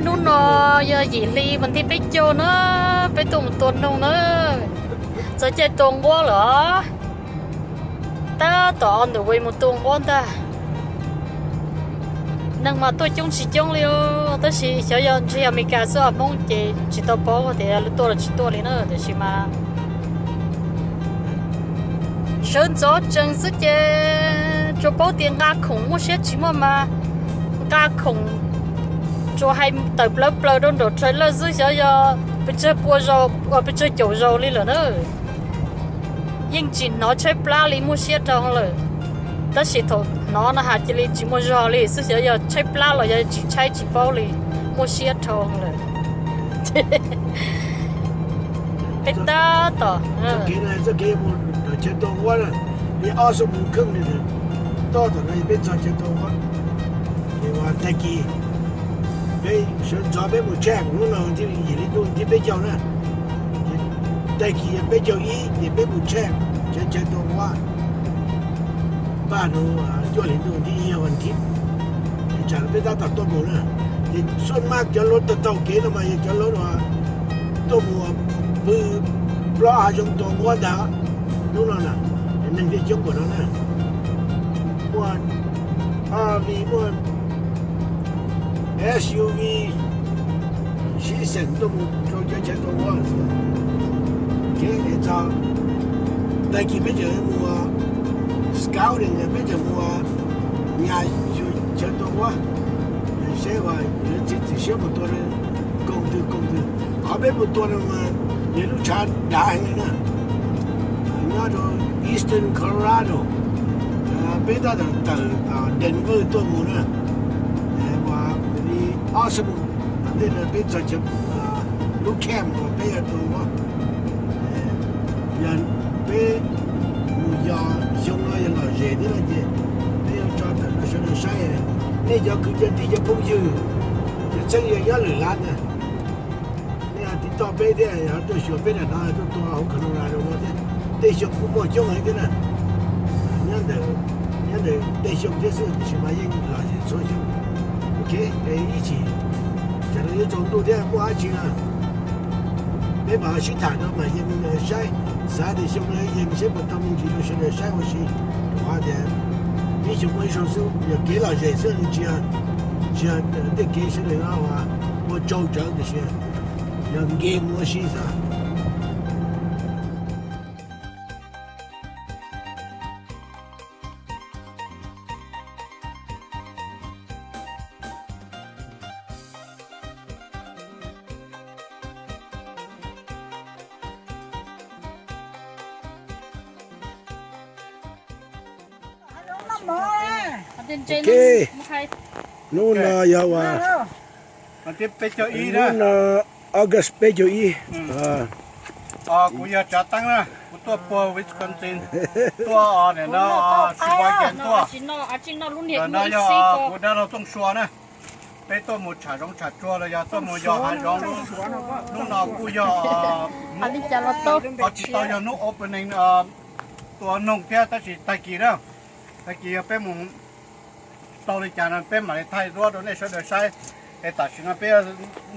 Hnub no yog yim hli vas thib peb caug na, peb tuaj mus tua noog na. Txog caij tua nquab lawm os. Tab tom on the way mus tua nquab ntag. Neeg mas tuaj coob tsis coob li os, tab sis xyov yog ntshe Amelikas xwb os, Hmoob ces tsis tau paub tias lawv tuaj los tsis tuaj li na, tiam sis mas sawv ntxov tsees xwb ces tsuas paub tias nqa khoom muaj siab tsis muaj mas nqa khoom tsuas hais tawm plawv plaws rau nraum trailer xwb, xyov yog pes tsawg pua zaus, pes tsawg caum zaus li lawm na. Yeej tsis hnov tshaib plab li, muaj siab rau lawm. Tab sis thaum hnov no has cia li tsis muaj zog li xwb, xyov yog tshaib plab los yog tsis tshaib tsis paub li, muaj siab rau lawm. Peb tab tom txoj kev mus chaw tua nquab na, li ob xuab moos kheej li, tab tom no peb txog chaw tua nquab. Ces ua tag kis peb sawv ntxov peb mus tshaij, hnub no yim hli ntuj thib peb caug na, tag kis peb caug ib ces peb mus tshaij chaw tua nquab. Paj no cuaj hli ntuj thib ib vas thib, tsam peb tab tom tuaj mus na, ces xuaj maj cov lawv taug taug kev no mas yog cov lawv tuaj mus pw plob hav zoov tua nquab ntag. Hnub no na, neeg thiaj coob npaum no na. Muaj R V, muaj S U V, sib xeem tuaj mus rau cov chaw tua nquab. Kev es txog tag kis peb tseem mus scouting, peb tseem mus nyas xyuas chaw tua nquab, seb uas yuav txiav txim siab mus tua koom twg koom twg. Qhov peb mus tua no mas yog lub tshav dav heev li na, nyob rau Eastern Colorado. Peb tab tom tawm Denver tuaj mus na, li ob xuab moos tom ntej no peb txog chaw lub camp uas peb yuav tua nquab. Yog peb mus yos xyoo no yog lom zem thiab no ces peb yuav tso tawm rau sawv daws saib. Nej cov kwv cov tij cov phooj ywg, cov txheeb ze nyob lwm lab na, nej tiv toj peb thiab ho tuaj xyuas peb nram no tuaj tua hauv Colorado no thiab. Tej xyoo kuj muaj coob heev thiab na. Nyob ntawm, nyob ntawm tej xyoo thiab xwb tiam sis mas yeej lom zem txhua xyoo. Ok, ib chim tam no yuav tsaus ntuj thiab muaj dab tsi no peb mam sib tham rau mam yees saib. Xav tias xyoo no yees saib puas tau me ntsis rau sawv daws saib ua si. Rau qhov tias ib xyoo muaj ib zaug xwb, yog kev lom zem xwb, tsis yog tej kev sawv daws ua tsau tsawv tiam sis yog nkees mus ua si xwb. Ok, hnub no yog uas, hnub no August peb caug ib. Kuv yog Tsav Teeb na, kuv tuaj puag Wisconsin, tuaj nim no Sheboygan tuaj. Ntawm no yog kuv dab laug Tooj Sua na. Peb tuaj mus tsham zoov tsham tsuag los yog tuaj mus yos hav zoov. Hnub no kuj yog, ho tsis tau yog hnub opening tua noog thiab tab sis tag kis na, tag kis yog peb mus tau li cas no peb mam li thaij duab rau nej sawv daws saib. Es tam sim no peb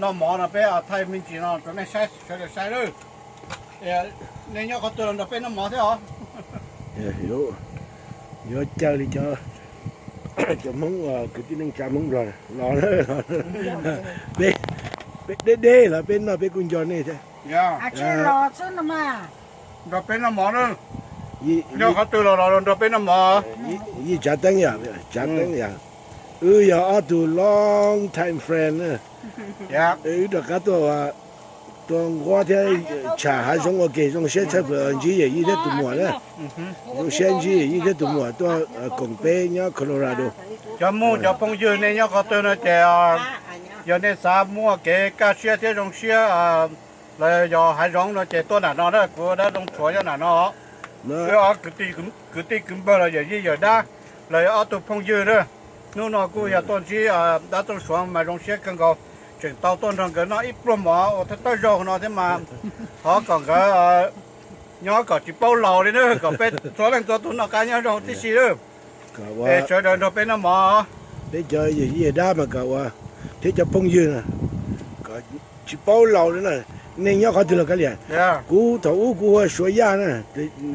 noj mov no peb thaij me ntsis no rau nej sawv daws saib lawm. Nej nyob qhov twg los nrog peb noj mov thiab os. Yuav caw li cov, cov Hmoob, kwv tij neej tsa Hmoob Nplog los, peb, peb deb deb los peb noj peb kuj nco nej thiab. Nrog peb noj mov na. Nyob qhov twg los los nrog peb noj mov. Yij Tsav Teeb yom, Tsav Teeb yom. Wb yog ob tug long time friend na. Wb rov qab tuaj tua nquab thiab tsham hav zoov ua ke zoo siab tshaj plaws, ntsib yawm yij thiab tus muam na. Zoo siab ntsib yawm yij thiab tus muam tuaj koom peb nyob Colorado. Cov Hmoob cov phooj ywg nej nyob qhov twg no ces yog nej xav muaj kev kaj siab thiab zoo siab los yog hav zoov no ces tuaj nram no na, kuv dab zoo tshuav nyob nram no. Wb ob kwv tij kwv npawg los yawm yij yawm dab los yog ob tug phooj ywg na. Hnub no kuj yog tuaj ntsib dab Tooj Suav mas zoo siab kawg nkaus, tseem tau tuaj nrog nkawd noj ib pluag mov uas thawj thawj zaug no thiab mas thov kom nkawd nyob kom tsis paub laus li na, kom peb txhua leej txhua tus noj qab nyob zoo tib si lawm. Es sawv daws nrog peb noj mov. Peb cov yawm yij yawm dab mas kom ua, thiab cov phooj ywg na, Tsis paub laus li na, nej nyob qhov twg los kav liam. Kuv thaum ub kuv hu ua Suav Yaj na,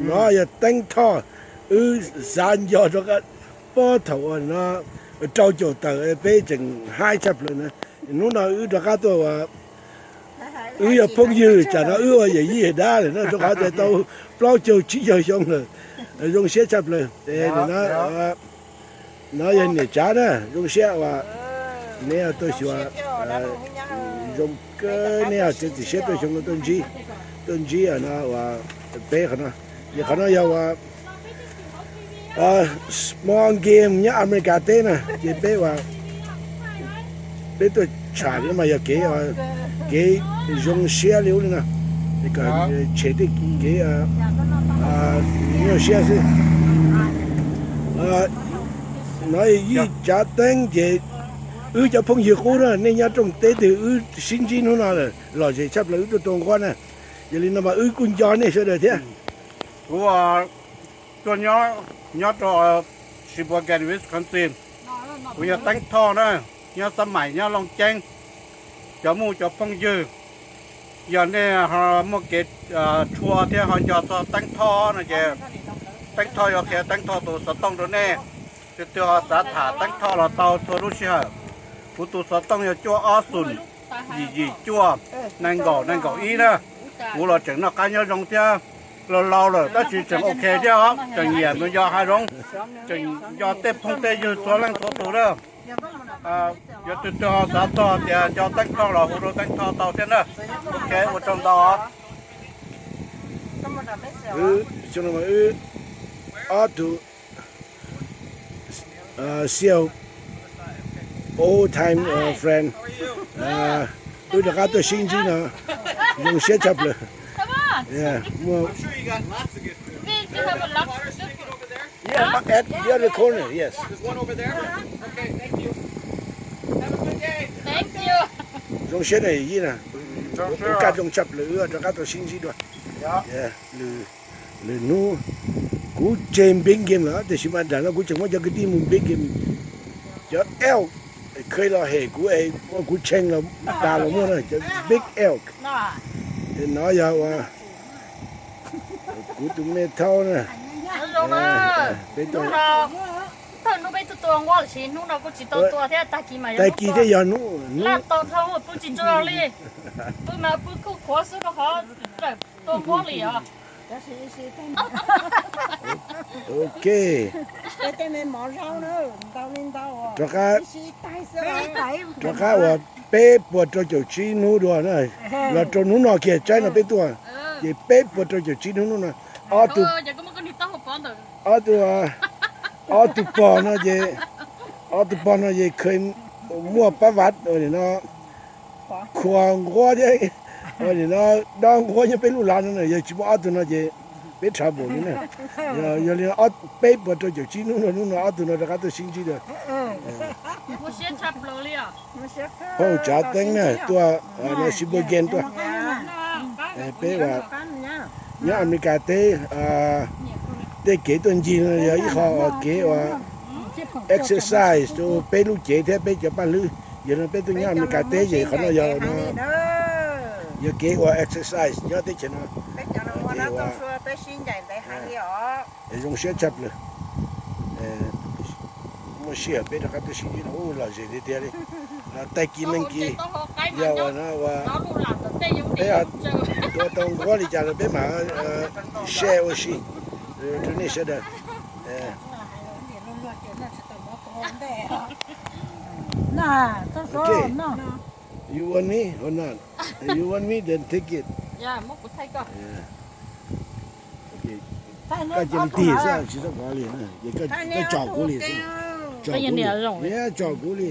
no yog Teeb Thoj, wb xav nco rau pob thaum uas no rau caum tawm peb tseem haib tshaj plaws na. Hnub no wb rov qab tuaj ua, wb yog phooj ywg, tsam no wb ua yawm yij yawm dab lawm na, rau qhov tias tau plaub caug tsib caug xyoo lawm, zoo siab tshaj plaws. No yog niam tsav na, zoo siab uas neb tuaj xyuas, zoo kawg neb txiav txim siab tuaj xyoo no tuaj ntsib, tuaj ntsib no uas peb qhov no, ces qhov no yog uas small game nyob Amelikas teb na, ces peb ua, peb tuaj tsham li no mas yog kev, kev zoo siab li ub li no, kom tshem tej kev nyuaj siab xwb. No yij Tsav Teeb ces wb cov phooj ywg qub na, nej nyob rooj teb twg wb sib ntsib hnub no lawm lom zem tshaj plaws wb tuaj tua nquab na, yog li no mas wb kuj nco nej sawv daws thiab. Kuv tuaj nyob rau Sheboygan, Wisconsin. Kuv yog Teeb Thoj na, nyob Xab Maim nyob Looj Ceeb. Cov muj cov phooj ywg, yog nej ho muaj kev tshua thiab ho nco txog Teeb Thoj no ces Teeb Thoj yuav qhia Teeb Thoj tus xov tooj rau nej. Tus twg ho xav tham Teeb Thoj los tau txhua lub sij hawm. Kuv tus xov tooj yog cuaj ob xoom yim yim cuaj nees nkaum nees nkaum ib na. Kuv los tseem noj qab nyob zoo thiab, laus laus lawm tab sis tseem ok thiab os, tseem nyiam mus nco hav zoov, tseem nco tej phooj tej ywg txhua leej txhua tus na. Yog tus twg ho xav txog tias nco Teeb Thoj los hu rau Teeb Thoj tau thiab na. Ok, ua tsaug ntau. Wb, wb ob tug, still old time friend. Wb rov qab tuaj sib ntsib no, zoo siab tshaj plaws. Muaj, at the other corner, yes. Zoo siab na yij na, ua kaj zoo tshaj plaws wb rov qab tuaj sib ntsib dua. Lwm hnub kuv tseg big game lawm tiam sis mas nram no kuv tseem muab cov kwv tij mus big game. Cov elk, khwv los hem kuv es muab kuv tshee los tas los muaj na, cov big elk. No yog ua kuv tus me thaub na. Peb tuaj, thawj hnub peb tuaj tua nquab los sis hnub no kuj tsis tau tua thiab, tag kis mas, tag kis thiab yog hnub laj tau dhau pw tsis tsaug li. Pw mas pw khuj khuav xwb rau qhov tua nquab li os. Ok. Rov qab, rov qab uas peb puas rau caum tsib hnub dua na, los rau hnub no kiag tsaib no peb tuaj, ces peb puas rau caum tsib hnub hnub no. Ob tug, ob tug, ob tug pog no ces, ob tug pog no ces kheev muaj pab vav no, khuas nquab thiab, no dob nquab nyob peb lub lav no, yog tsis muaj ob tug no ces peb trouble li na. Yog li no peb puas rau caum tsib hnub no hnub no ob tug no rov qab tuaj sib ntsib dua. Phauj Tsav Teeb na tuaj no Sheboygan tuaj. Peb nyob Amelikas teb, tej kev tuaj ncig no yog ib qho kev ua exercise rau peb lub cev thiab peb cov paj hlwb. Yog no peb tuaj nyob Amelikas teb ces qhov no yog, yog kev ua exercise nyob teb chaws no. Zoo siab tshaj plaws. Muaj sij hawm peb rov qab tuaj sib ntsib no lom zem tiag tiag li. Tag kis neeg kis yog ua no ua, peb tua tau nquab li cas los peb mam share ua si rau nej sawv daws. You want me or not? You want me, then take it. Koj cia li tig xwb, tsis txhob kov li, koj tsom kuv li xwb. Tsom kuv li.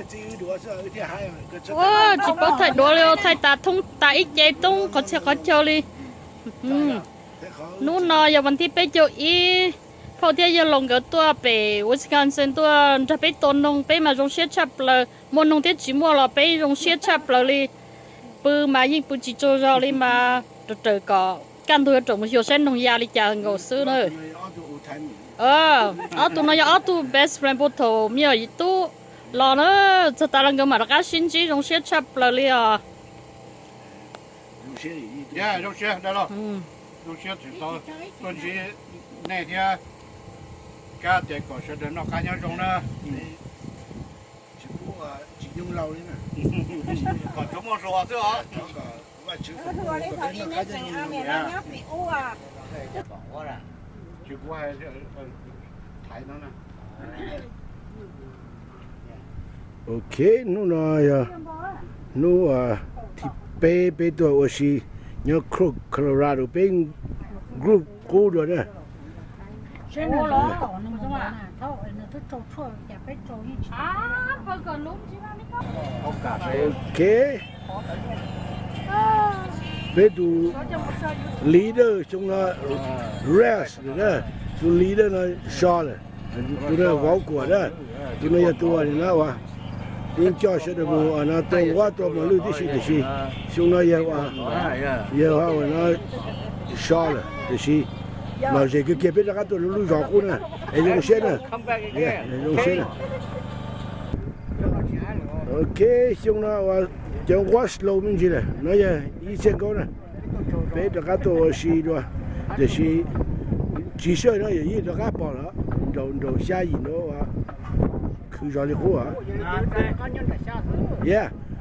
Tsis paub thaij duav li, thaij tas thoob tas ib ce toob qhov txhia qhov chaw li. Hnub no yog vas thib peb caug ib, phauj thiab yawg laus nkawd tuaj pem Wisconsin tuaj nrog peb tua noog, peb mas zoo siab tshaj plaws. Muaj noog thiab tsis muaj los peb zoo siab tshaj plaws li. Pw mas yeej pw tsis tsaug zog li mas raws raws kom Kaj ntug yuav tsum mus xyuas saib noog ya li cas nkaus xwb na. Ob tug no yog ob tug best friend puag thaum me nyuam yav tub los na, txog tas los nkawd mam rov qab sib ntsib zoo siab tshaj plaws li os. Zoo siab, zoo siab tau tuaj ntsib nej thiab, kab tias kom sawv daws noj qab nyob zoo na. Kom tsuav muaj hluas xwb os. Ok, hnub no yog hnub thib peb peb tuaj ua si nyob Crook, Colorado, peb group qub dua na. Ok, peb tus leader xyoo no, Rex, tus leader no so lawm. Tus no Vauv Kuam na, tus no yog tus uas nim no uas yeej coj sawv daws mus no tua nquab tua mos lwj tib si, tiam sis xyoo no yog ua, yog ua no so lawm, tiam sis lom zem kawg kiag peb rov qab tuaj lub zos qub na, es zoo siab na, zoo siab na. Ok, xyoo no ua cov nquab slow me ntsis lawm, no yog ib txhiab nkaub na. Peb rov qab tuaj ua si dua, tiam sis tsis sij hawm no yog yeej rov qab pom lawm, nraum nraum xya yim ntawd khwv zog li qub.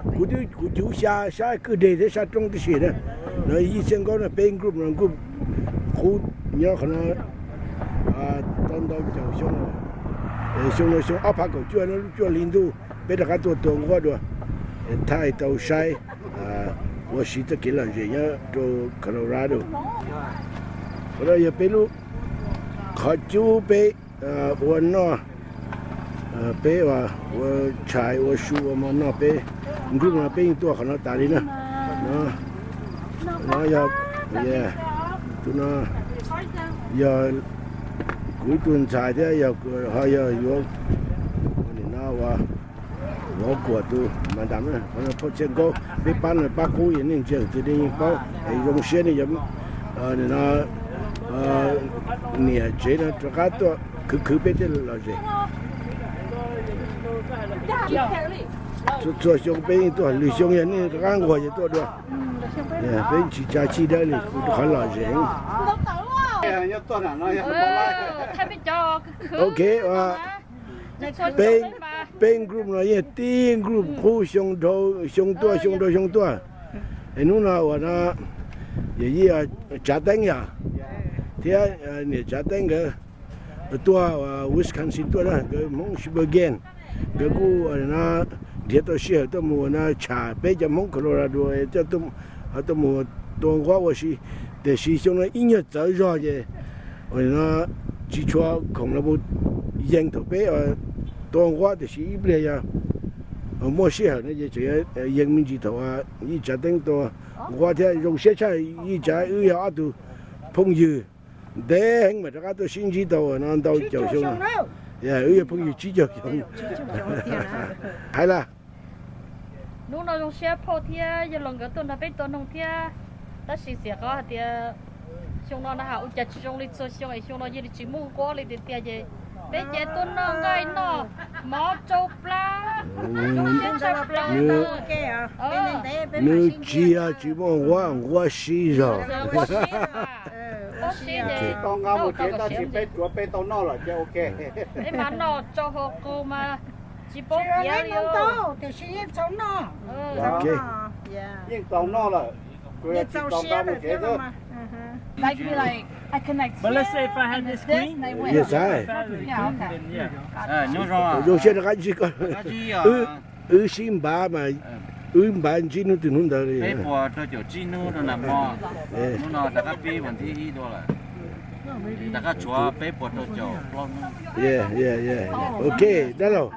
Kuv twb kuv cuv xya sab kwj deg thiab sab roob tib si na. No ib txhiab nkaub no peb group no group qub nyob qhov no tau ntau caum xyoo. Xyoo no xyoo ob phav kaum cuaj no lub cuaj hli ntuj peb rov qab tuaj tua nquab dua, thaij tau saib ua si txoj kev lom zem nyob rau Colorado. Qhov no yog peb lub qhov cub peb ua noj, peb ua tshais ua su ua mov noj, peb group no peb yeej tuaj qhov no tas li na. No yog, tus no yog kuv ib tug ntxhais thiab yog ho yog yuav nim no ua Vauv Kuam tus madam na, qhov no phauj Txhiaj Nkaub, peb pab no pab qub, yog nej ntsia twg nej yeej paub es zoo siab nej yog nim no niam tsev no rov qab tuaj khwv khwv peb tej lom zem. Txhua txhua xyoo peb yeej tuaj, lwm xyoo yog nej rov qab nquag ces tuaj dua. Peb tsis tsa chij dawb li, kuv rau qhov lom zem. Ok, peb group no yeej tib group qub xyoo dhau xyoo tuaj, xyoo dhau xyoo tuaj. Es hnub no uas no yog Tsav Teeb yog, thiab niam Tsav Teeb nkawd tuaj Wisconsin tuaj na, nkawd Hmoob Sheboygan, nkawd kuj no nrhiav tau sij hawm tuaj mus no tsham peb cov Hmoob Colorado coj tuaj mus tua nquab ua si. Tiam sis xyoo no ib nyuag txawv zog ces no tsis tshua khoom los mus yees thaum peb tua nquab, tiam sis ib pliag yog muaj sij hawm no ces tseem yees me ntsis thaum Yij Tsav Teeb tua nquab thiab. Zoo siab tshaj Yij Tsav, wb yog ob tug phooj ywg ntev heev mas rov qab tuaj sib ntsib tau no ntau caum xyoo no. Wb yog phooj ywg tsib caug xyoo. Hais las, hnub no zoo siab phauj thiab yawg laus nkawd tuaj nrog peb tua noog thiab. Tab sis xiam qhov hais tias xyoo no na has ua cas tsis zoo li txhua xyoo es xyoo no cia li tsis muaj nquab li tiag tiag ces peb ces tuaj noj nqaij noj mov tsau plab, zoo siab tshaj plaws. Nws tsis yog tsis muaj nquab, nquab sib zog. Tsis tau nqa mus tsev tab sis peb tsuav peb tau noj lawm ces ok. Peb mas noj tsau hau qau mas tsis paub tiav li. Yeej tau noj lawm, tsuas yog tsis tau nqa mus tsev xwb. But let's say if I had this green, yes, I. Zoo siab rov qab ntsib koj. Wb sib npav mas wb npav ntsib hnub twg hnub ntawd li. Peb puas rau caum tsib hnub rau nag hmo, hnub no rov qab pib vas thib ib dua lawm, rov qab tshuav peb puas rau caum plaub hnub. Ok, dab laug.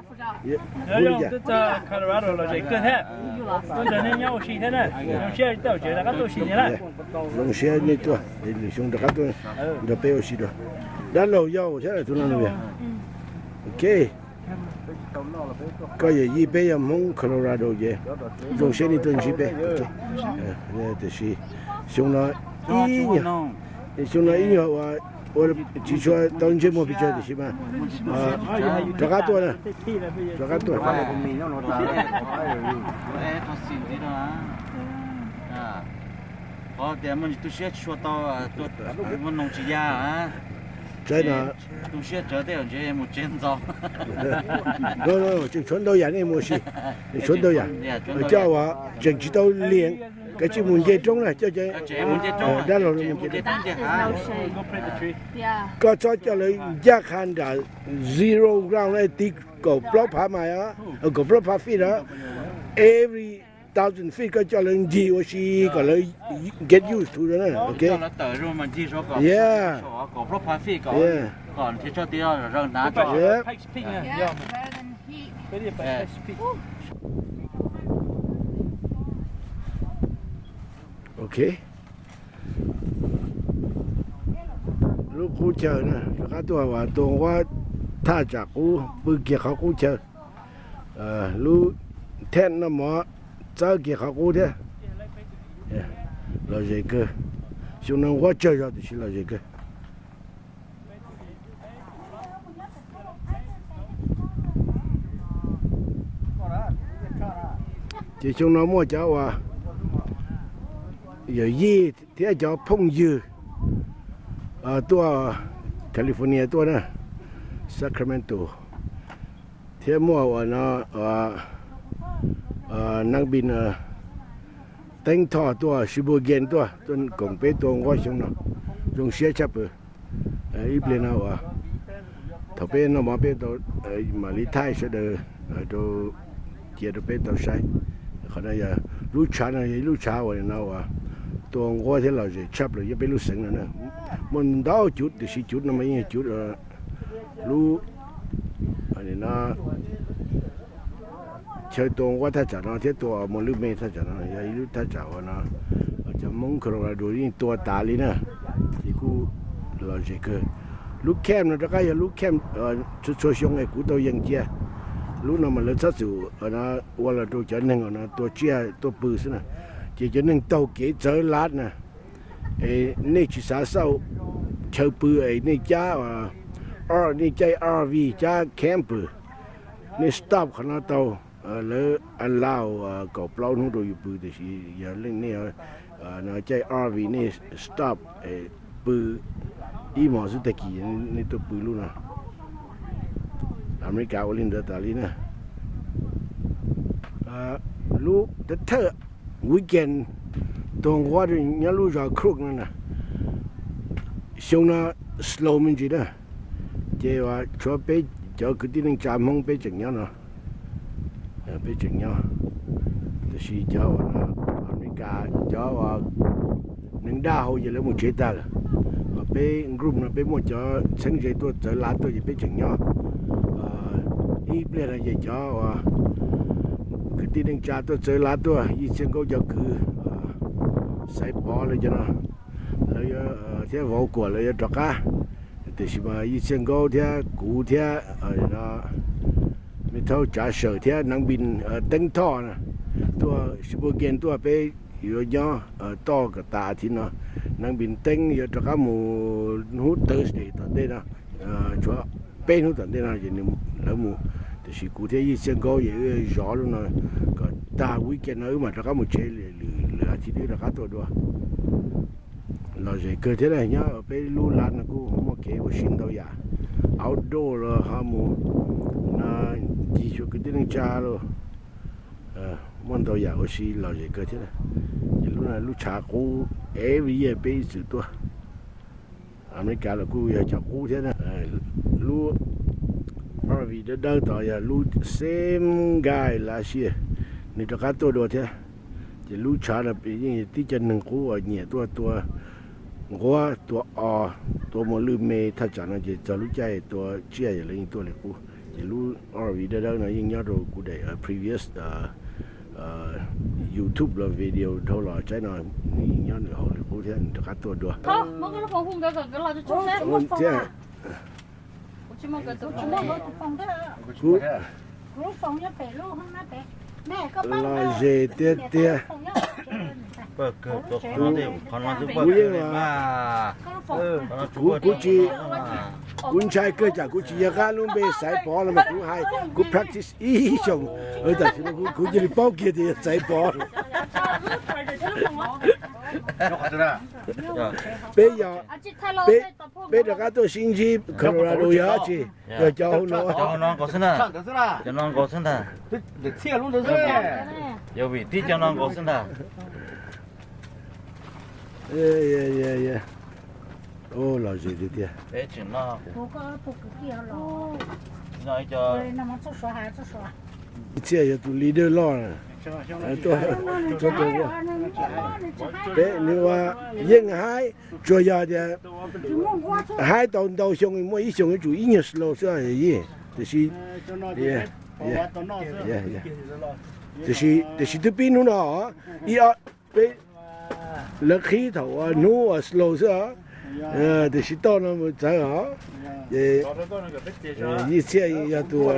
Nyob zoo, twb txog Colorado los zem kawg thiab. Tuaj nrog nej nyob ua si thiab na. Zoo siab tej zaum tsev rov qab tuaj ua si thiab na. Zoo siab nej tuaj, lwm xyoo rov qab tuaj nrog peb ua si dua. Dab laug Yauj thiab tus no no. Ok. Koj yawm yij peb yog Hmoob Colorado ces zoo siab nej tuaj ntsib peb. Tiam sis xyoo no ib nyuag, xyoo no ib nyuag ua tsis tshua tau ntsej muag pes tsawg tiam sis mas rov qab tuaj na, rov qab tuaj. Qhov tias muaj tsis tu siab tsis tshua tau, muaj noog tsis ya. Tseem tu siab tsawv tej zaum ntshe mus tsev ntxov. Tseem tshuav ntau yam nej mus si, tseem tshuav ntau yam. Coj uas tseem tsis tau liam, kav tsij mus nce roob na, coj dab laug mus nce roob. Koj txhob coj lawv ncaj qha nram zero ground, tiv kaum plaub phav mais, kaum plaub phav feet, every thousand feet koj coj lawv ncig ua si kom lawv get used to na, ok. Yeah. Ok. Lub qub chaw na, rov qab tuaj ua tua nquab thaj tsam qub, pw kiag qhov qub chaw. Lub tent no mov txawb kiag qhov qub thiab. Lom zem kawg. Xyoo no nquab tsawg zog tiam sis lom zem kawg. Ces xyoo no muaj cov uas yawm yij thiab cov phooj ywg tuaj California tuaj na, Sacramento, thiab muaj uas no Nab Npis Teeb Thoj tuaj, Sheboygan tuaj, tuaj koom peb tua nquab xyoo no, zoo siab tshaj plaws. Ib pliag no uas thaum peb noj mov peb tau mam li thaij sawv daws rau, cia rau peb tau saib. Qhov no yog lub tshav no yog ib lub tshav uas no uas tua nquab thiab lom zem tshaj plaws nyob peb lub xeev no na. Muaj ntau cuv tiam sis cuv no mas yeej yog cuv lub chaw tua nquab thaj tsam no thiab tua mos lwj me thaj tsam no yog ib lub thaj tsam uas no cov Hmoob Colorado yeej tua tas li na, ces kuj lom zem kawg. Lub camp no rov qab yog lub camp txhua txhua xyoo es kuv tau yees cia. Lub no mas lawv txhob txwm ua los rau cov neeg uas no tua tsiaj tuaj pw xwb na, ces cov neeg taug kev txawv lav na, es nej tsis xav xauj chaw pw es nej cab, nej caij R V cab camper, nej stop qhov no tau, lawv allow kaum plaub hnub rau yus pw, tiam sis yog leej nej caij R V nej stop pw ib hmos xwb tag kis nej tuaj pw lub no. Amelikas ua li ntawd tas li na. Lub thawj weekend tua nquab nyob lub zos Crook no na, xyoo no slow me ntsis na, ces tshuav peb cov kwv tij neej tsa Hmoob peb tseem nyob no, peb tseem nyob. Tiam sis cov uas Amelikas cov uas neeg daj hau ces lawv mus tsev tag lawm. Ho peb group no peb muaj cov txheeb ze tuaj txawv lav tuaj ces peb tseem nyob. Ib pliag no ces cov uas kwv tij neej tsa tuaj txawv lav tuaj, Yij Txhiaj Nkaub cov kwv, Xaiv Pov lawv cov no, lawv thiab Vauv Kuam lawv yuav rov qab. Tiam sis mas Yij Txhiaj Nkaub thiab kuv thiab me thaub Tsav Sawm thiab Nab Npis Teeb Thoj na, tuaj Sheboygan tuaj, peb yuav nyob toj kom tas thiv no. Nab Npis Teeb yuav rov qab mus hnub Thursday tom ntej no, tshuav peb hnub tom ntej no ces lawv mus, tiam sis kuv thiab Yij Txhiaj Nkaub ces wb zov lub no kom tag weekend no wb mam rov qab mus tsev, lwm lwm as thiv wb rov qab tuaj dua. Lom zem kawg thiab na, nyob peb lub lav no kuj muaj kev ua si ntau yam, outdoor los ho mus no, ncig xyuas kwv tij neej tsa los, muaj ntau yam ua si lom zem kawg thiab. Ces lub no lub tshav qub, every year peb ib txwm tuaj. Amelikas los kuj yog cov qub thiab na. Lub R V dawb dawb tod yog lub same guy last year, nws rov qab tuaj dua thiab. Ces lub tshav no yeej tib co neeg qub uas nyiam tuaj tua nquab, tua os, tua mos lwj me thaj tsam no ces txog lub caij tua tsiaj lawv yeej tuaj li qub. Ces lub R V dawb dawb no yeej nyob rau kuv daim previous YouTube los video dhau los tsaib no, nws yeej nyob nws hauv li qub thiab nws rov qab tuaj dua thiab. Lom zem tiag tiag. Kuv yeej, kuv, kuv tsis, kuv ntshai kawg tsam kuv tsis nco qab lub npe Xaiv Pov no mas kuv hais, kuv practice ib xyoos, tam sim no kuv cia li paub kiag tias yog Xaiv Pov. Peb yog, peb rov qab tuaj sib ntsib Colorado yog dab tsi? Yog cov hauv no. Cov no nkaus xwb ntag. Cov no nkaus xwb ntag. Yog vim tib cov no nkaus xwb ntag. Lom zem tiag tiag. Ib txhia yog tus leader loj na. Peb nws ua yeej haib, tsuas yog tias haib tau ntau xyoo, muaj ib xyoos yuav tsum ib nyuag slow xwb. Tiam sis, tiam sis twb pib hnub no, ib ob peb, lawv qhib thaum hnub uas slow xwb os. Tiam sis toj no mus txawv os. Ces ib txhia yog tus,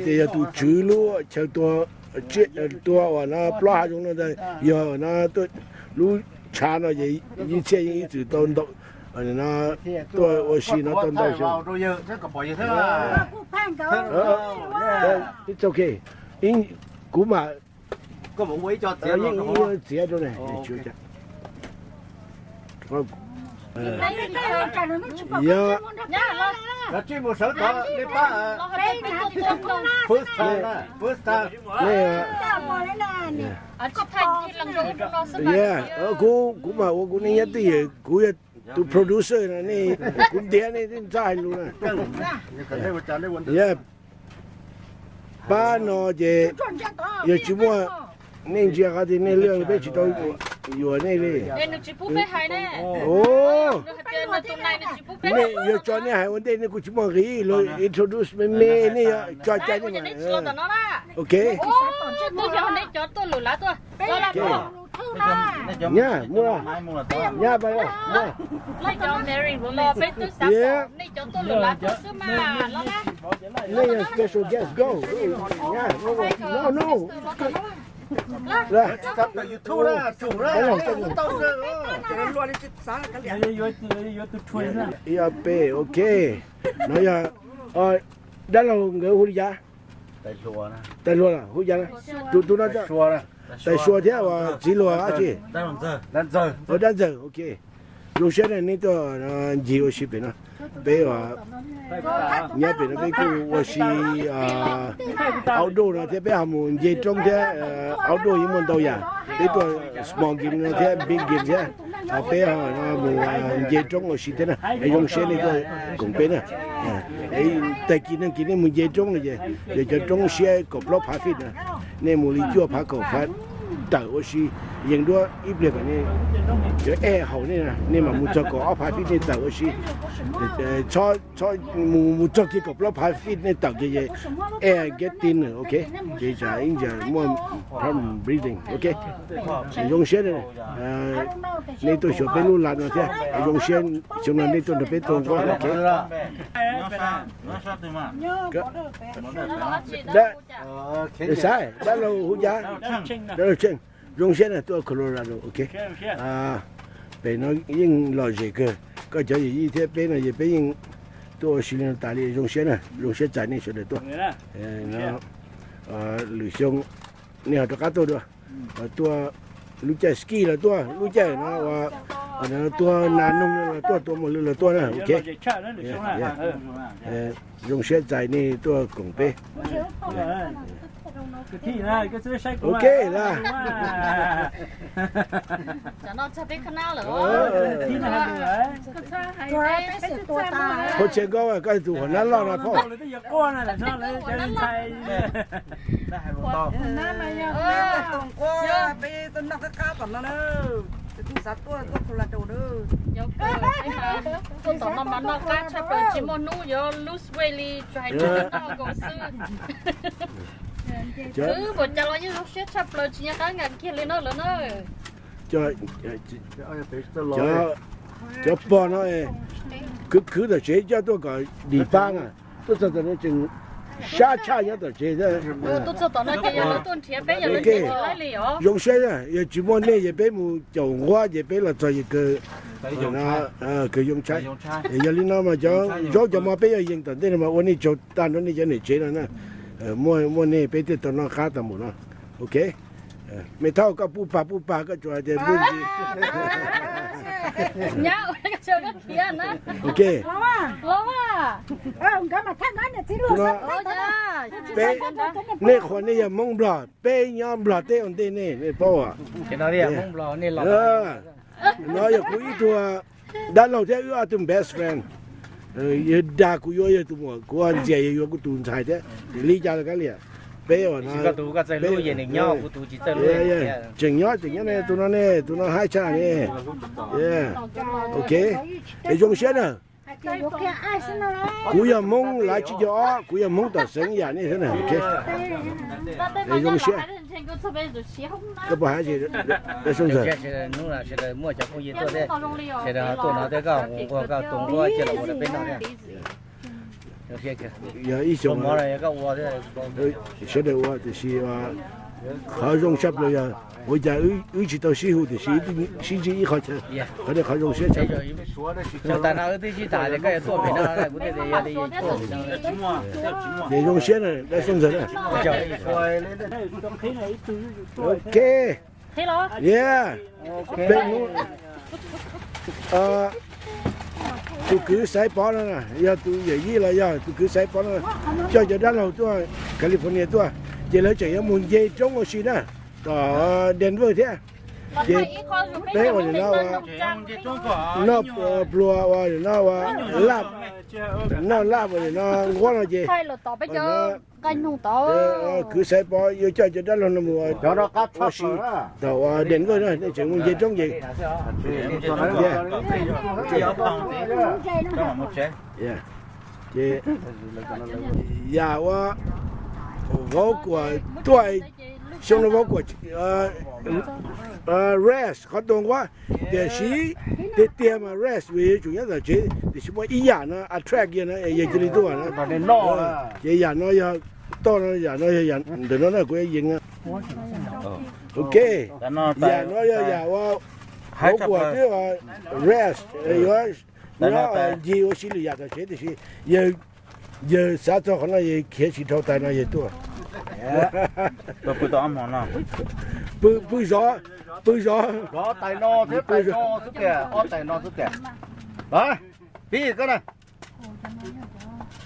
tias yog tus tswv lub chaw tua, tua uas no plaub hav zoov no ntag, yog no lub tshav no ces ib txhia yeej ib txwm tau ntau, tuaj ua si no tau ntau xyoo. It's okay. Kuv mam, yeej txiav rau ne. Yog, kuv, kuv mam ua kuv nej nyob twj ywm, kuv yog tus producer no, nej, kuv ntiav nej txhob hais lus na. Pab no ces yog tsis muaj, nej ntsia qhov tias nej lwj peb tsis tau yuam nej li. Nej yuav tso nej hais ua ntej nej kuj tsis muaj nqis, los introduce me me, nej yuav tso cai nej. Ok. Nyab, muaj, nyab, muaj. Nej yog special guest, go. No, no. Ib ob peb, ok. No yog dab laug nkawd hu li cas? Tais Hluas, hu li cas? Tus, tus no Tais Sua thiab uas txiv Hluas dab tsi? Dab Ntxawg, ok. Zoo siab nej tuaj ncig ua si pem no. Peb nyob pem no peb kuj ua si outdoor no thiab, peb ho mus nce roob thiab. Outdoor yeej muaj ntau yam, peb tuaj small game no thiab big game thiab. Peb ho mus nce roob ua si thiab na. Zoo siab nej tuaj koom peb na. Tag kis no kis nej mus nce roob no ces yog cov roob siab kaum plaub phav feet na, nej mus li cuaj phav kaum phav tawm ua si, yees duab ib pliag kom nej cov ej haum nej, nej mam mus txog kaum ob phav feet nej tawm ua si. Txhob, txhob mus, mus txog kiag kaum plaub phav feet nej tawm kiag ces ej get thin, ok. Ces tsam ib ntsis muaj problem breathing, ok. Zoo siab nej tuaj xyuas peb lub laj no thiab, zoo siab xyoo no nej tuaj nrog peb tua nquab, ok. Xav dab laug hu cas? Dab laug Tsheej, zoo siab na tuaj Colorado, ok. Pem no yeej lom zem kawg, koj cov yawm yij thiab peb no ces peb yeej tuaj ua si li no tas li. Zoo siab na, zoo siab txais nej sawv daws tuaj. Lwm xyoo nej ho rov qab tuaj dua, tuaj lub caij ski los tuaj, lub caij no tuaj nas noog los tuaj, tuaj mus lwm los tuaj na, ok. Zoo siab txais nej tuaj koom peb. Ok lawm. Phauj Txhiaj Nkauj, koj tus huam nab loj no phauj. Tom no mas noj qab tshaj plaws, tsis muaj hnub yuav lose weight li, tsuas hais tias noj nkaus xwb. Wb puas cas los yeej zoo siab tshaj plaws, tsis nco qab nqa kiag li no lawm na. Cov pog no khwv khwv tom tsev coj tuaj kom dim pab na, tuaj txog tom no tseem sab tshaj nyob tom tsev. Zoo siab, yog tsis muaj nej ces peb mus caum nquab ces peb los txog ces kawg, kawg yoo tshaib. Yog li no mas cov zaub cov mov peb yuav yees tom ntej no mas ua nej tsaug tag nrho nej cov niam tsev no na. Muaj nej peb thiaj tau noj qab tau mus no. Ok. Me thauj koj pub pag pub pag koj tsuas hais tias pub. Ok. Peb, nej qhuas nej yog Hmoob Nplog, peb nyob Nplog teb ua ntej nej, nej paub. No yog kuv ib tug dab laug thiab wb ob tug best friend. Yog dag kuv yuav yog tus muam, kuv ntxias yog yuav kuv tus ntxhais thiab, li cas los kav liam. Peb ua no, tseem nyob tseem nyob ne, tus no ne, tus no haib tshaj ne. Ok, es zoo siab na. Kuv yog Hmoob lav tsib caug ob, kuv yog Hmoob tom xeev yam nej thiab na. Zoo siab. Koj puas hais, sawv daws muaj cov phooj ywg tuaj thiab, sawv daws tuaj no thiab koj ua koj tus nquab cia los ua rau peb noj thiab. Yog ib xyoo sawv daws ua tiam sis qhov zoo tshaj plaws yog ua cas wb tsis tau sib hu tiam sis sib ntsib ib qho chaw, qhov no qhov zoo siab tshaj. Ces zoo siab na dab Xyooj Ntxawg na. Ok. Peb hnub, tus kwv Xaiv Pov no yog tus yawm yij los yog tus kwv Xaiv Pov no coj cov dab laug tuaj California tuaj, ces lawv tseem yuav mus nce roob ua si na, tom Denver thiab. Ces peb ua li no ua noj pluas ua li no ua laj, noj laj ua li no nquab no ces kwv Xaiv Pov yuav coj cov dab laug no mus ua si tom ua Denver na, nej tseem mus nce roob ces ces yam ua vauv kuam tuaj, xyoo no vauv kuam rest qhov tua nquab, tiam sis tiag tiag mas rest vim yuav tsum nyob tom tsev, tiam sis muaj ib yam no attract yawg no yawg cia li tuaj na. Ces yam no yog toj no, yam no yog ntawm no na kuv yees. Ok, yam no yog yam ua vauv kuam twb rest, yuav nyob ncig ua si lwm yam tom tsev, tiam sis yawg xav txog qhov no yawg khiav tsis dhau tais no yawg tuaj. Pw, pw zov, pw zov. Pib koj na.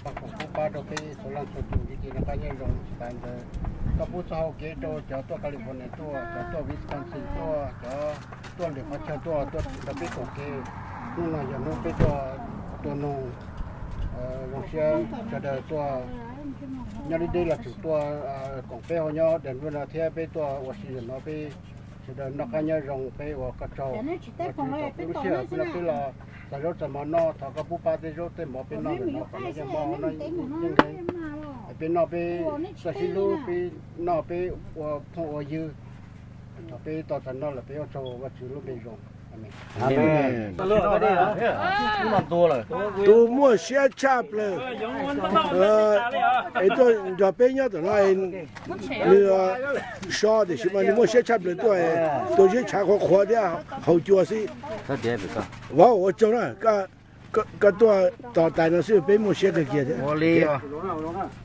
Koj pub pab rau peb txhua leej txhua tus, ib txhis noj qab nyob zoo tsis tas ntawd, koj pub txoj hau kev rau cov tuaj California tuaj, cov tuaj Wisconsin tuaj, cov tuaj lwm qhov chaw tuaj, tuaj rau peb koom kev. Hnub no yog hnub peb tuaj tua noog, zoo siab sawv daws tuaj nyob deb deb los tseem tuaj koom peb hauv nyob Denver no thiab peb tuaj ua si no peb sawv daws noj qab nyob zoo, peb ua koj tsaug, ua tsaug peb lub sij hawm peb los txav zaub txav mov noj, thov koj pub pab tej zaub tej mov peb noj ntawm no kom noj yeej mov noj yeej nkees, peb noj peb txawj sib hlub, peb noj peb ua phooj ua ywg, thov peb tau txais noj lawm peb ua tsaug Vajtswv lub npe zoo. Tus muaj siab tshaj plaws es tuaj nrog peb nyob tom no, nws so tiam sis mas nws muaj siab tshaj plaws tuaj, tua zeb tshav qhuav qhuav thiab haus cua xwb. Vauv ua tsaug na, koj tuaj tos tais no xwb peb muaj siab kawg kiag thiab.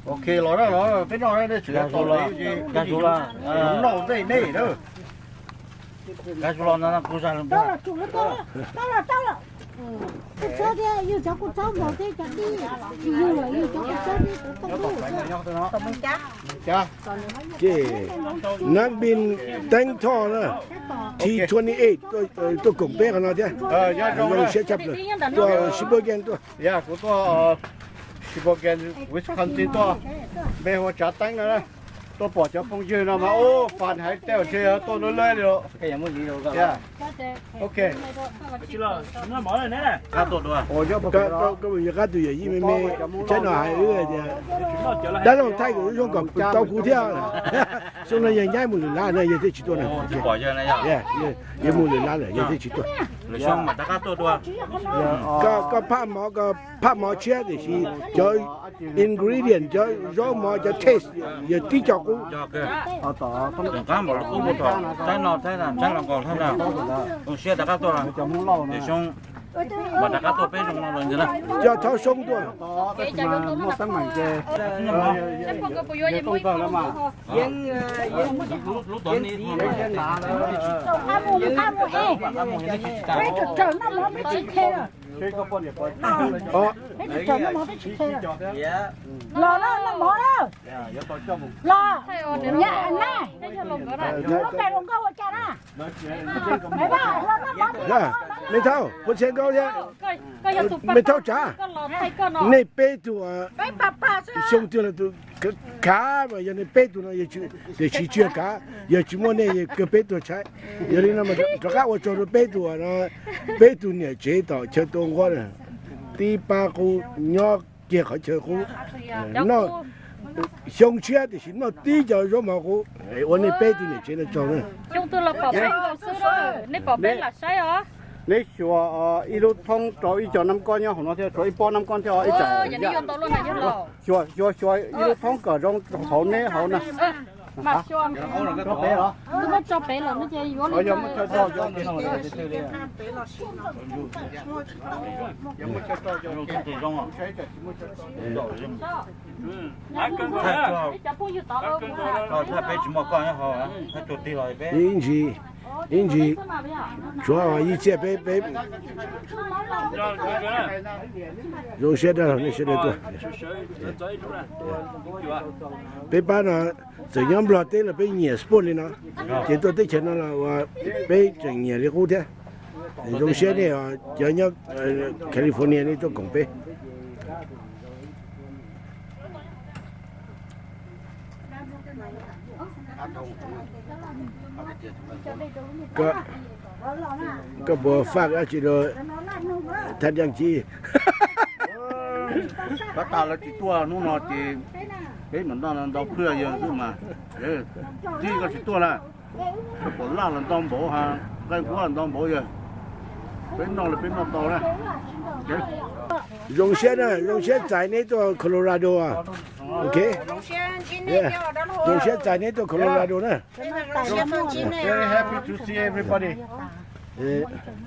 Ok, los na, los peb noj, noj ntej nej na. Ces nab npin teeb thoj na, T twenty eight tuaj koom peb qhov no thiab. Zoo siab tshaj plaws, tuaj Sheboygan tuaj. Kuv tuaj Sheboygan, Wisconsin tuaj, npe hu ua Tsav Teeb no. Tuaj pom cov phooj ywg no mas ub, fun heev, tej zaum ntshe tuaj lawm lawm li. Ok. Koj mus yuav qab tus yawm yij me me, tsaib no hais wb tias dab laug thaij kom zoo kom tau kuv thiab. Xyoo no yawg nyaib mus lwm lab na yawg thiaj tsis tuaj na. Yawg mus lwm lab lawm yawg thiaj tsis tuaj. Lwm xyoo mam rov qab tuaj dua. Koj, koj phaj mov, koj phaj mov tshiab tiam sis cov ingredient, cov zaub mov, cov taste yog tib co qub. Rov qab npaum li qub mus tom saib no, saib no, saib los nkaus thiab na. Zoo siab rov qab tuaj, lwm xyoo mam rov qab tuaj peb zoo no los ntxiv na. Coj thaub soob tuaj. Los, los, los, me thaub, puas txhia nkaus thiab? Me thaub tsav, nej peb tug xyoo twg los tus kav mas yog nej peb tug no, tiam sis tsis yog kav, yog tsis muaj nej kawg peb tug tshaib. Yog li no rov qab ua tsaug rau peb tug no, peb tug niam tsev tom chaw tua nquab na, tib pab qub nyob kiag qhov chaw qub. Noj xyoo tshiab tiam sis noj tib co zaub mov qub, ua nej peb tug niam tsev no tsaug na. Xyoo twg los pom peb nkaus xwb, nej pom peb lam saib os. Neb xyuas ib lub thoob rau ib co nab kob nyob hauv no thiab, tshuav ib pob nab kob thiab os, ib co. Xyuas, xyuas, xyuas ib lub thoob kom zoo hauv neb hauv na. Thaj peb tsis muaj koj nyob hauv, thaj tuag tig los peb. Ib ntsis, ib ntsis, tshuav ib txhiab peb, peb zoo siab dab laug nej sawv daws tuaj. Peb pab no txawm nyob Nplog teb los peb nyiam sport li no, ces tuaj teb chaws no los peb tseem nyiam li qub thiab. Zoo siab nej cov nyob California nej tuaj koom peb. Koj puas faj dab tsi rau Thaj Deej Cib? Tab tas lawv tsis tuaj hnub no ces peb mam noj ntau phwj yawg xwb mas. Tij koj tsis tuaj na, koj puas laj los ntau npaum, nqaij nquab los ntau npaum yawg. Peb noj los peb noj tau na. Zoo siab na, zoo siab txais neb tuaj Colorado. Ok. Zoo siab txais neb tuaj Colorado na. Very happy to see everybody.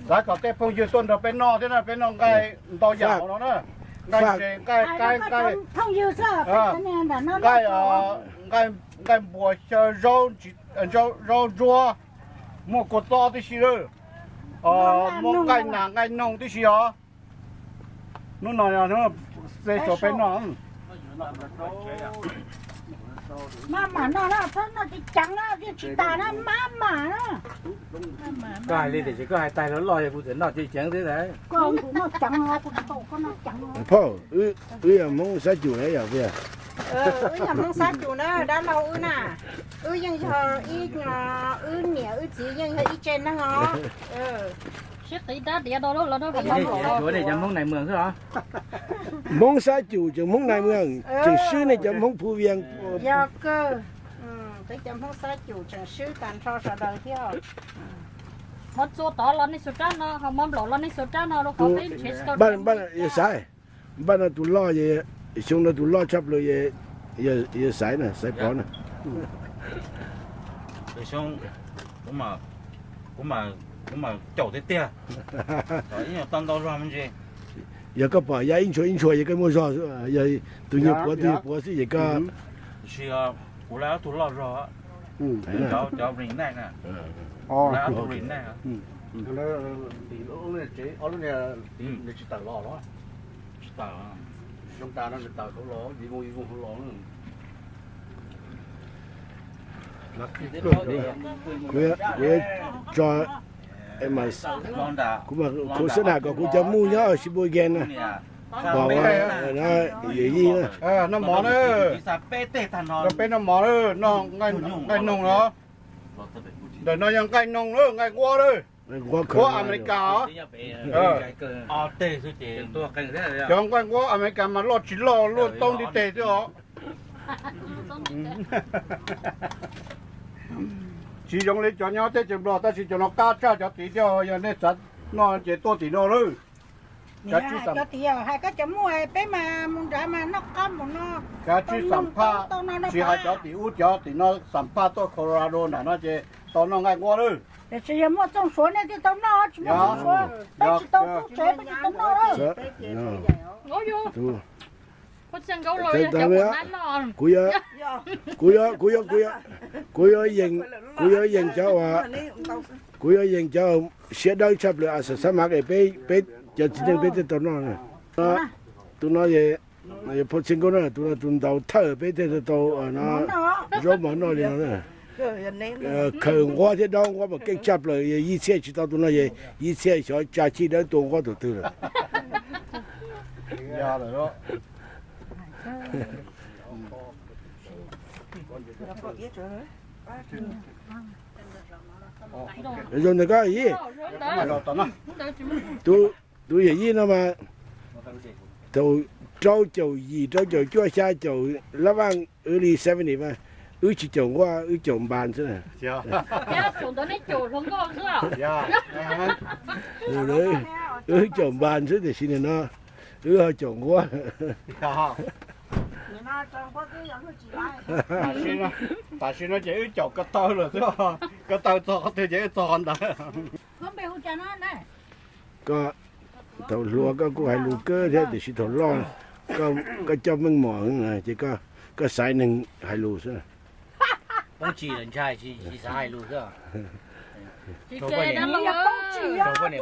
Xav kom tej phooj ywg tuaj nrog peb noj thiab na, peb noj nqaij ntau yam no na. Nqaij ntses, nqaij qaib, nqaij, nqaij, nqaij npuas xyaw, zaub ntsuab, muaj kua txob tib si lawm, muaj nqaij nas nqaij noog tib si os. Hnub no special peb noj. Maj mam noj na, txhob noj ceev ceev na, yeej tsis tas na, maj mam na. Koj hais li tiam sis koj hais tag loj loj, yog kuv txawm noj ceev ceev xwb. Koj noj ceev, kuv tsis tau koj noj ceev. Phauj, wb yog Hmoob Xab Cum na yom, puas yog? Wb yog Hmoob Xab Cum na, dab laug wb na. Wb yeej yog ib, wb niam wb txiv yeej yog ib tse neeg os. Sib qiv dab diav rau lawm. Nej tsis xyuav nej cov Hmoob Nais Mws xwb os. Hmoob Xab Cum tseem Hmoob Nais Mws, tseem swb nej cov Hmoob Phu Vias. Yog kawg, peb cov Hmoob Xab Cum tseem swb tag nrho sawv daws thiab. Hmov txua tod los nej xuas rab no, ho hmov nplaum los nej xuas rab no rau qhov peb nrhiav tsis tau. Xaiv, npaj no tus loj, xyoo no tus loj tshaj plaws yog Xaiv na, Xaiv Pov na. Xyoo kuv mas caum tiag tiag, ib nyuag tau ntau zog me ntsis. Yog koj pom yav ib ntshua ib ntshua yog koj muaj zog, yog tus nyuag puav tus nyuag puav xwb ces koj. Sis kuv lawv ob tug loj zog, cov ring neck na, lawv ob tug ring neck. Tsis tawm los, tsis tawm, zoo tas no tawm hauv los, yim voos yim voos hauv los. Kuv tso, kuv mas khuv xab nam kom kuv cov muj nyob Sheboygan na, pom yawm yij na. Noj mov na, peb noj mov na, nqaij noog no. Ntawm no yog nqaij noog na, nqaij nquab na. Nquab Amelikas os. Cov nqaij nquab Amelikas mas loj tsis loj luaj toob ntiv tes xwb os. Tsis zoo li cov nyob teb chaws Nplog, tab sis cov no qab tshaj cov tid thiab. Yog nej xav No ces tuaj tim no lawm. Cov tim hais koj cov muaj peb mas mus nrad mas noj qab mus no. Kav tsij xam phaj, tsis hais cov tim ub cov tim no xam phaj tuaj Colorado nram no ces tau noj nqaij nquab lawm. Tiam sis yog muaj txooj suav nej thiaj tau noj, tsis muaj txooj suav peb tsis tau tub tsev peb tsis tau noj lawm. Kuv yuav, kuv yuav, kuv yuav, kuv yuav yees cov uas, kuv yuav yees cov siab dawb tshaj plaws a xab mav es peb, peb cov txiv neej peb thiaj tau noj. Tus no, Phoj Txhiaj Nkauj na, tus no tus ntaus thawj peb thiaj tau zaub mov noj li no na. Khaws nquab thiab daub nquab mas keej tshaj plaws, yog Yij Txhiaj tsis tau tus no, yog Yij Txhiaj xyov tsa chij dawb tua nquab tus twg lawm. Zoo ntawm koj Yij. Tus yawm yij no mas thaum rau caum yim, rau caum cuaj, xya caum, lab vaj early seventy mas wb tsis caum nquab, wb caum npas xwb. Wb caum npas xwb, tiam sis nim no wb ho caum nquab. Tam sim no ces wb caum ko taw lawm xwb, ko taw txog qhov twg ces wb txog qhov ntawd. Koj thaum hluas koj kuj hais lus kawg thiab, tiam sis thaum loj koj coj meej mom ces koj xaiv neeg hais lus xwb. Poob tsis ntshai, tsis xav hais lus xwb. Rau poj niam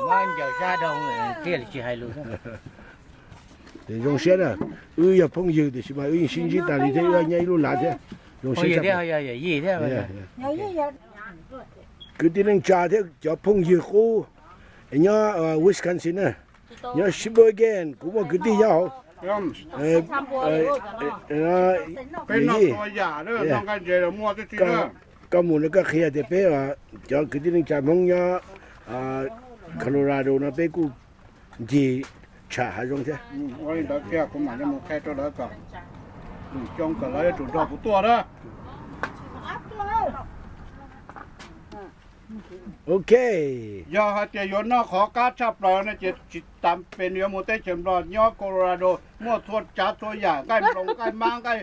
muab ncaws sab dhau thiaj li tsis hais lus xwb. Ces zoo siab na, wb yog phooj ywg tiam sis mas wb yeej sib ntsib tas li thiab, wb nyob ib lub lav thiab. Zoo siab thiab. Kwv tij neej tsa thiab cov phooj ywg qub nyob Wisconsin na, nyob Sheboygan, kuv muaj kwv tij nyob hauv. Koj mus no koj qhia tias peb cov kwv tij neej tsa Hmoob nyob Colorado no peb kuj ncig tsham hav zoov thiab. Ua li ntawd kiag kuv mam li mus qhia rau lawv kom, lwm xyoo kom lawv yuav tsum nrog kuv tuaj na. Ok. Yog hais tias yuav noj qhov qab tshaj plaws no ces tsis tas pes nws yuav mus teb chaws Nplog, nyob Colorado muaj txhua tsav txhua yam, nqaij nploos, nqaij mab, nqaij,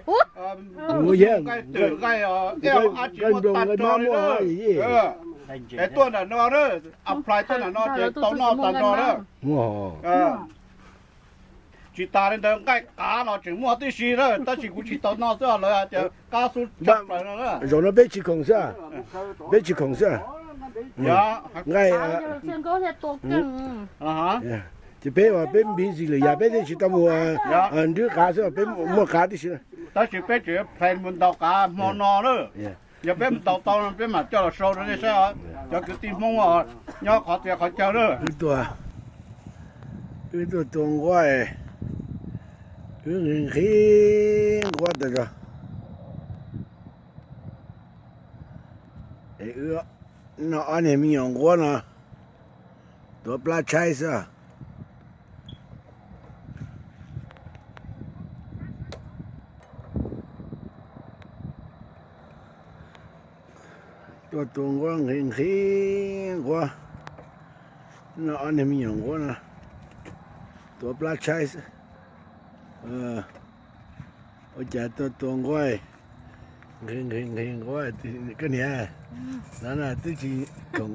nqaij twm, nqaij, dab tsi muaj tag nrho li na. Es tuaj nram no na, apply tuaj nram no ces tau noj tag nrho na. Tsis tas li ntawd nqaij qav los tseem muaj tib si na, tab sis kuv tsis tau noj xwb, lawv hais tias qab xub tshaj plaws no na. Zaum no peb tsis khoom xwb, peb tsis khoom xwb. Nqaij, ces peb, peb busy lwm yam peb thiaj tsis tau mus nrhiav qav xwb, peb muaj qav tib si. Tab sis peb tseem plan mus ntaus qav hmo no na. Yog peb mus ntaus tau no peb mam coj los show rau nej saib, cov kwv tij Hmoob nyob qhov txhia qhov chaw na. Wb tuaj tua nquab, wb nqhis nqhis nquab tas zog. Es wb noj ob niag me nyuam nquab no tuav plab tshaib xwb. Tuaj tua nquab nqhis nqhis nquab, noj ob niag me nyuam nquab no tuav plab tshaib xwb. Ua cas tuaj tua nquab, nqhis nqhis nqhis nquab, koj niam, no na twb tsis khoom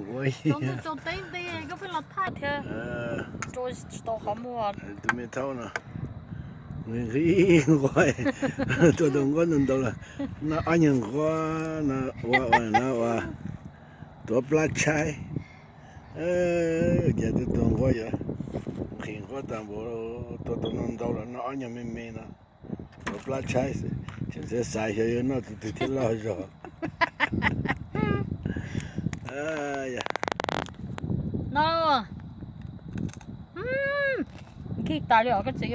ua. Tus me thaub no nqhis nqhis nquab, tuaj tua nquab ntau ntau lawm, noj ob nyuag nquab no ua ua no ua tuav plab tshaib. Cas tuaj tua nquab yuav nqhis nquab tag npaum, tua tau no ntau los noj ob nyuag me me no, tuav plab tshaib xwb, tseem xav xav xyov yuav noj tus twg thiaj loj zog. No, nkig tas li os koj txiv.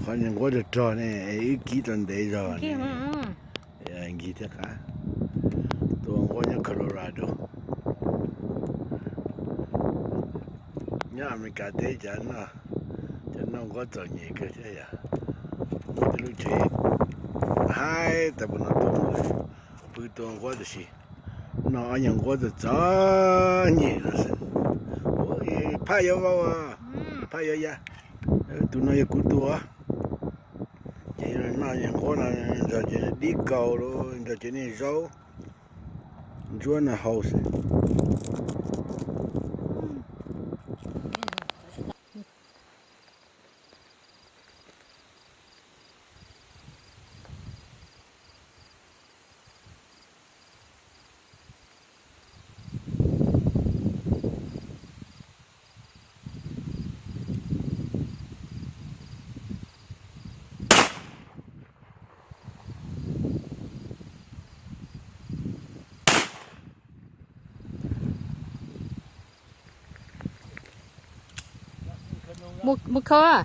Qhov niag nquab rog rog ne, wb kib tau ntev zog ne. Nkig thiab qab. Tua nquab nyob Colorado. Nyob Amelikas teb cas noj, cas noj nquab txom nyem kawg thiab yom. Muaj tej lub tsev haib tas npaum no tua, pw tua nquab tiam sis noj ob nyuag nquab txom txom nyem no xwb. Ua ib Phaj yuav vau, phaj yuav ya. Tus no yog kuv tus. Ces noj nquab no nrog cov dib kaus los nrog cov niag zaub ntsuab no haus xwb. Mus khaws.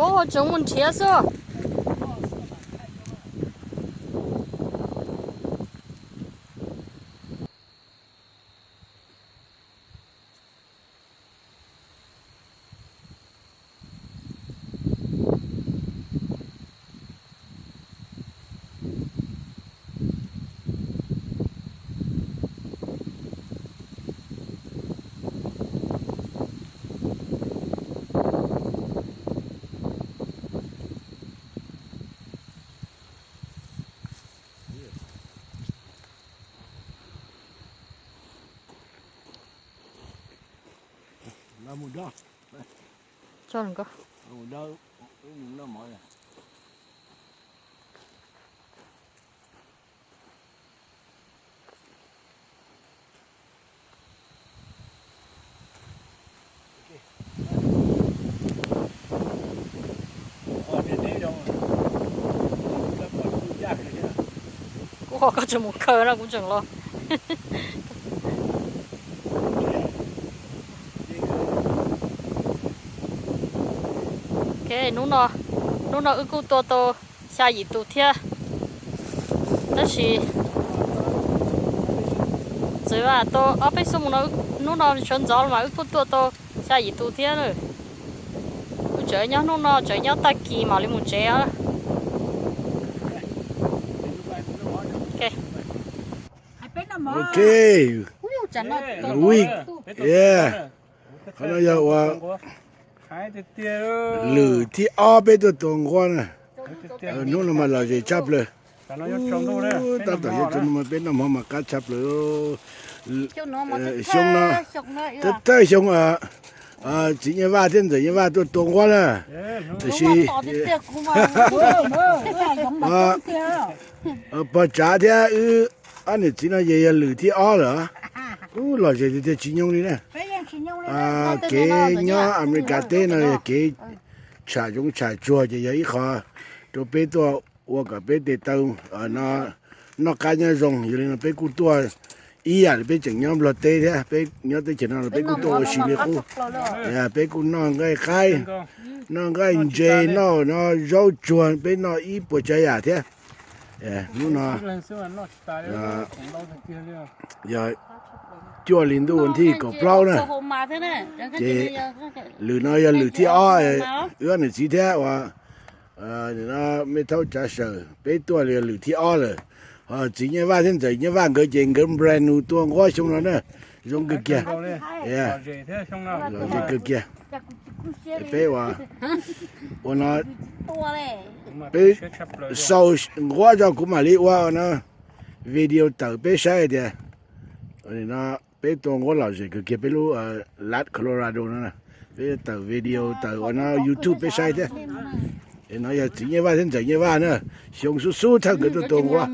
Pab ho tseem mus nrhiav xwb. Kuv qhov koj tseem mus khaws no kuv tseem los. Ok, hnub no, hnub no wb kuj tua tau xya yim tus thiab. Tab sis txawm tau ob peb xuab moos no, hnub no sawv ntxov mas wb kuj tua tau xya yim tus thiab na. Wb tseem nyob hnub no, tseem nyob tag kis mam li mus tsev os. Ok. Ok. Week. Yeah. Qhov no yog ua lwm thib ob peb tuaj tua nquab na. Hnub no mas lom zem tshaj plaws. Tab tom yuav tsaus ntuj mas peb noj mov mas qab tshaj plaws. Xyoo no, thawj xyoo, txiv Nyiaj Vaj thiab ntxawm Nyiaj Vaj tuaj tua nquab na. Tiam sis pog tsav thiab wb ob niam txiv no ces yog lwm thib ob lawm. Ub, lom zem tiag tiag, tsis nyoo li na. Kev nyob Amelikas teb no yog kev tsham zoov tsham tsuag ces yog ib qho rau peb tuaj ua kom peb tes taw noj qab nyob zoo. Yog li no peb kuj tuaj ib yam li peb tseem nyob Nplog teb thiab, peb nyob teb chaws no los peb kuj tuaj ua si li qub. Peb kuj noj nqaij qaib, noj nqaij ntses, noj no zaub tsuag, peb noj ib puas tsav yam thiab. Hnub no yog cuaj hli ntuj vas thib kaum plaub na, ces lwm no yog lwm thib ob, wb niam txiv thiab uas mej thaub Tsav Sawm peb tuaj li yog lwm thib ob lawm. Ho txiv Nyiaj Vaj thiab ntxawm Nyiaj Vaj nkawd ces nkawd brand new tua nquab xyoo no na, zoo kawg kiag, lom zem kawg kiag. Peb ua, ua no, peb sau nquab tso kuv mam li ua no video tawm peb saib tias no peb tua nquab lom zem kawg kiag peb lub lat Colorado no. Peb tawm video tawm ua no YouTube peb saib thiab. No yog txiv Nyiaj Vaj thiab ntxawm Nyiaj Vaj na, xyoo xub xub thawj nkawd tuaj tua nquab.